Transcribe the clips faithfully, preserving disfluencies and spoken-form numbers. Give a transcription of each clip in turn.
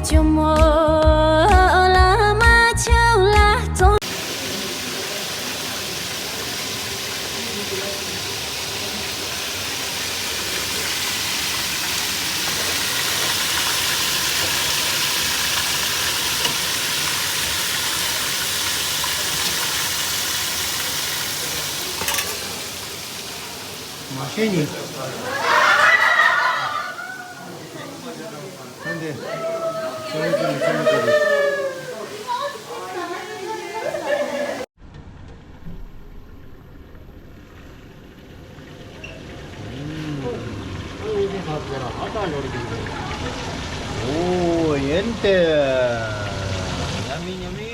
ཇོ་མོ་བླ་མ་ཆོས་ལ་སྩོལ། མ་ཤེས་ནི། ཁྱོད་འདི། ཁྱོད་འདི་ཁྱོད་འདི། ཨོ་ཡན་ཏེ། ཉ་མི་ཉ་མི།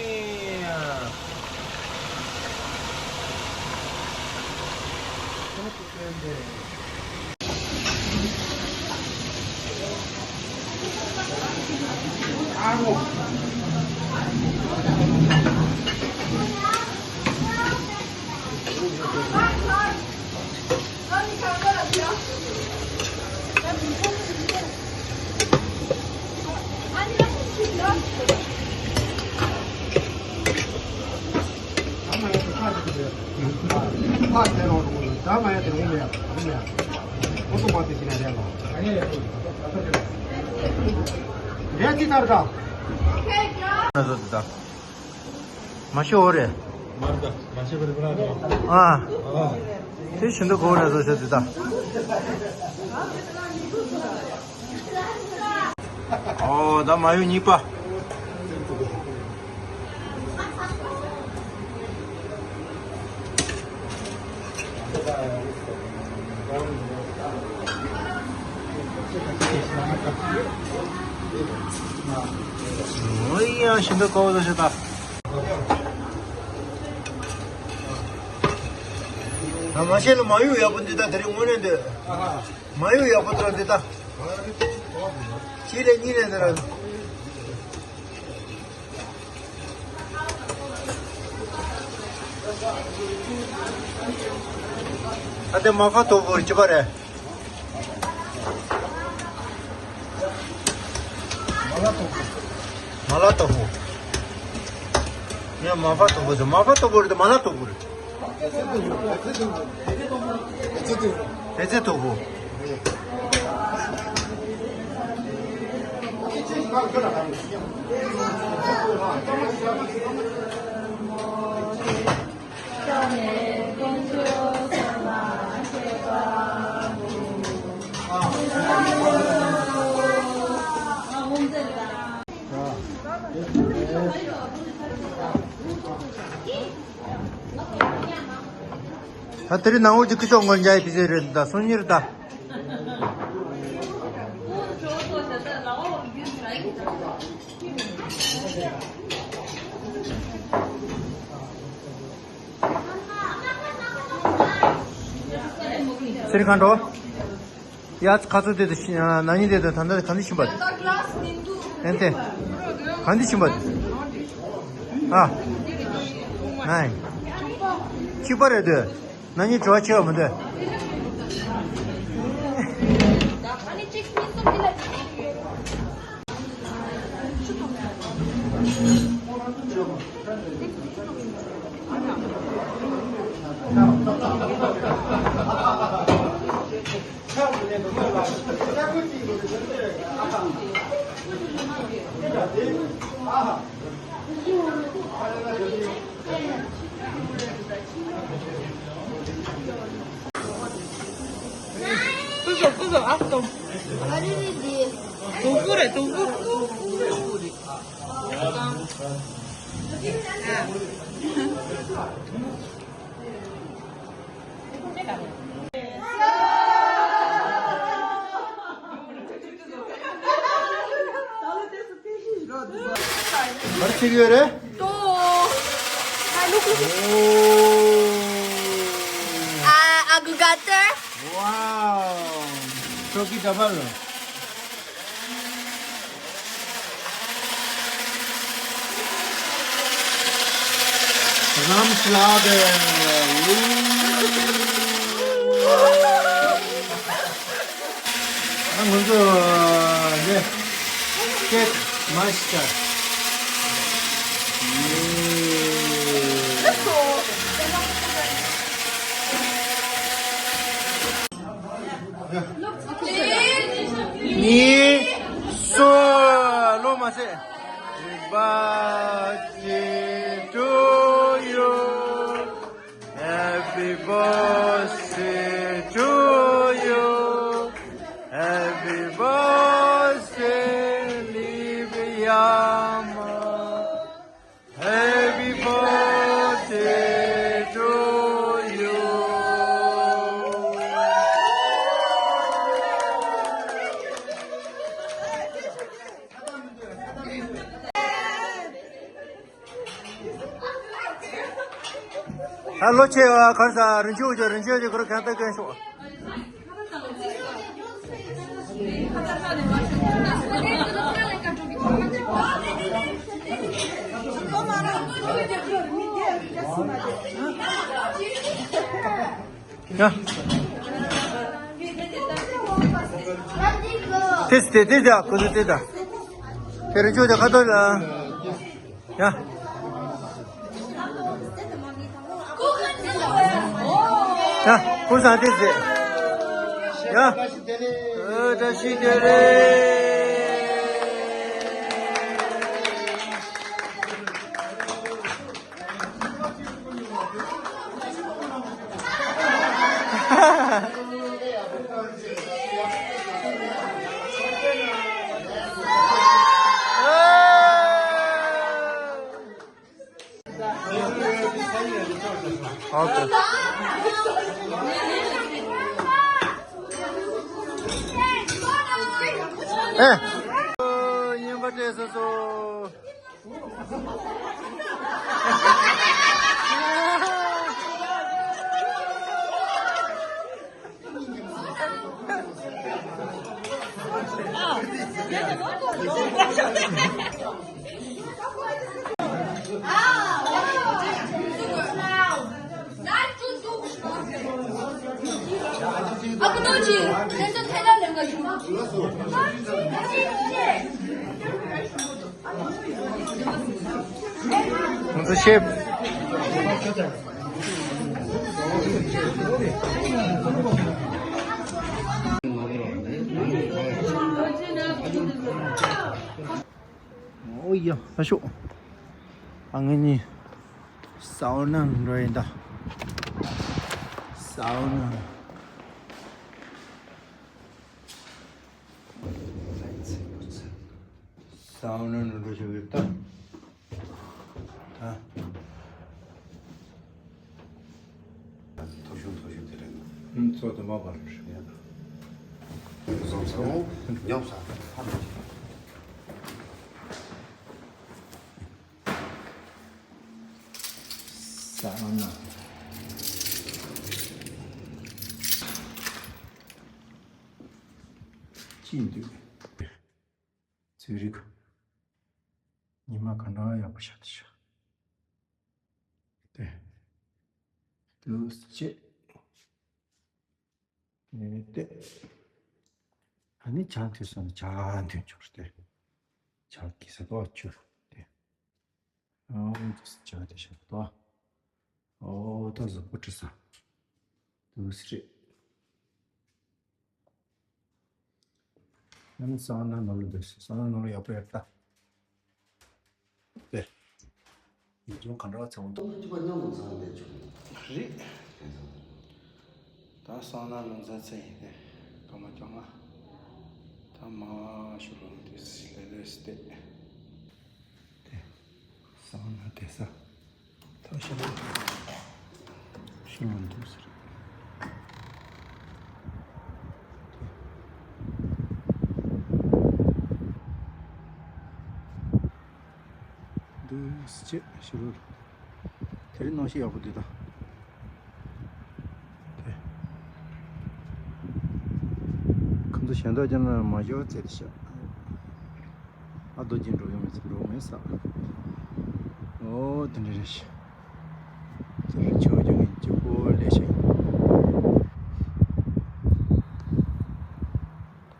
མ་ཤི་འོ་རེད། མ་རེད་ད། མ་ཤི་བར་བར་རོ། ཨ། ཨ། དེ་བཞིན་དུ་གོ་རེད་བཟོ་ཤ་དེ་ད། ཨོ་ད་མ་ཡུ་གཉིས་པ། ཨོ་ཡ་ཤིན་ཏུ་ཀོ་བཟོ་ཤ་ད། ད་མ་ཤེས་ལ་མ་ཡུ་ཡག་པོ་འདི་ད་དེ་རིང་དངོས་གནས་འདི། མ་ཡུ་ཡག་པོ་འདུག་འདི་ད། གཅིག་ལས་གཉིས་ལས་འདི་ར། ཨ་དེ་མ་ཁ་དོ་བོར་ཅི་པ་རེད། མ་ལ་དོ་བོ། ངས་མ་ཁ་དོ་བོ་ཟེར། མ་ཁ་དོ་བོ་རེད། མ་ལ་དོ་བོ་རེད། བེ་ཙེ་དོ་བོ། ད་དེ་རིང་ནང་འོག་གི་ཁི་ཆོག་ངོ་འཇའ་ཡི་ཕི་ཟེར་རེད་ད། སོང་ཉིར་ད། སེར་ཁ་འགྲོ། ཡ་ཁ་ཚུ་དེ་དུ་ཤི་ན་ནི་དེ་དུ་ད་ལྟ་ག་འདི་ཕྱིན་པ། ཨེན་ཏེ། ག་འདི་ཕྱིན་པ། ཨ། ནའི། གཅིག་པ་རེད་དུ། ན་ནི་བྲོ་བ་ཆེ་བ་མི་འདུག་ཀུ་ཟོ་ཀུ་ཟོ་ཨ་ཏོ། དུ་ཧུ་རེད་དུ་ཧུ། ག་རེ་བྱེད་ཀྱི་ཡོད་རེད། ཏོ། ཧ་ལུག་ལུག་ཨོ། ཨ་ཨ་གུ་ག་ཏར། ཝའོ། ཤོག་གི་ཌ་བལ། རམ་སི་ལ་དེ། ཨ་ང་ཚོ་འདི་ཀེག་མ་ཤི་ཀ། གཉིས། གསུམ། ལོ་མ་ཟེར། Happy birthday to you. Happy birthday to you. Happy birthday, liebe Yama. Happy birthday to you. ད་ལོ་ཆེ་བ་གར་ས་རིན་ཆེན་འུ་ཅག་རིན་ཆེན་འུ་ཅག་གུ་རུ་གང་ལྟར་སྐྱོན་ཤོག་ཡ། དེ་དེ་དེ་དེ་ཁོ་ཚོ་དེ་ད། དེ་རིན་ཆེན་འུ་ཅག་ཁ་ཐོར་ལ། ཡ། ཡ། ཀུན་བཟང་དེ་ཟེར། ཡ། ཨ། བཀྲ་ཤིས་བདེ་ལེགས། ཨོ་ཀེ། ཨེ། ཉན་པ་སྤྲད་སོ་སོ། ཨ་ཁུ་རྡོ་རྗེ། ཁྱེད་ཚོ་ཐད་ལ་ལེན་ག་ཞུ། ཁོང་ཚོ་ཤེབ། ཨོ་ཡ། ཨ་ཤོག་ཨ་ངེད་གཉིས་སའོ་ན་འགྲོ་ཡིན་ད། སའོ་ན། སའོ་ན་ནང་འགྲོ་ཆོག་གི་ད། ད། ཐོ་ཤུ་ཐོ་ཤུ་དེ་རེད་ན། ཨུམ། ཚོ་དུ་མ་པ་རེད། ཡ། བཟང་ས་མོ་ཉོབ་ས་ཧ་མ་ཆེ། ས་ཨ་ན། ཅི་འདུག་ཚུལ་རིག་ཉི་མ་ག་འདྲ་ཡག་པོ་ཤར་དེ་ཤར། དེ། ལུས་བྱེད། ནས་ཏེ། ཨ་ནི་ཇ་འཐུང་སོང་ན་ཇ་འཐུང་ཆོག་སྟེ། ཇ་གི་ས་ཏོག་བཅུ་སྟེ། ཨོ་ཇ་དེ་ཤ་ཏོག་ཨོ་ད་གཟུགས་པོ་བཀྲུ་ས། དུས་རེད། ཨ་ནི་སང་ན་ནོར་ལ་འདུག་སང་ན་ནོར་ལ་ཡག་པོ་ཡག་ད། དེ། ཡིན་ཀྱང་ག་འདྲ་བ་ཚེ་འོང་དུ། ཅི་པ་ཉམས་ལ་ཚང་ལས་བྱུང་། རེད། ད་སང་ན་ལུང་ཚ་ཚེ་ཡིན་ཏེ། སྐར་མ་བཅོ་ལྔ། ད་མ་ཤུ་ལོང་དུས་ལས་ལས་སྟེ། དེ། སང་ན་དེ་ས། ད་ཤུ་ལོང་། ཤུ་ལོང་དུས་ཟེར། འདུག་སེ་བྱས་ཤི་རོ། དེ་རིང་གནམ་གཤིས་ཡག་པོ་འདུག་ད། དེ། ཁོང་ཚོ་གཞན་དག་ཀྱང་མ་ཤོར་བརྩེ་དེ་ཤག་ཨ་རྡོ་རྗེ་འགྲོ་ཡོང་མི་ཚེ་འགྲོ་མེད་ས། ཨོ་དེ་འདྲ་རེད་ཤག་དེ་རིང་ཆུ་རྒྱུག་གི་སྐྱིད་པོ་ལས་ཤིག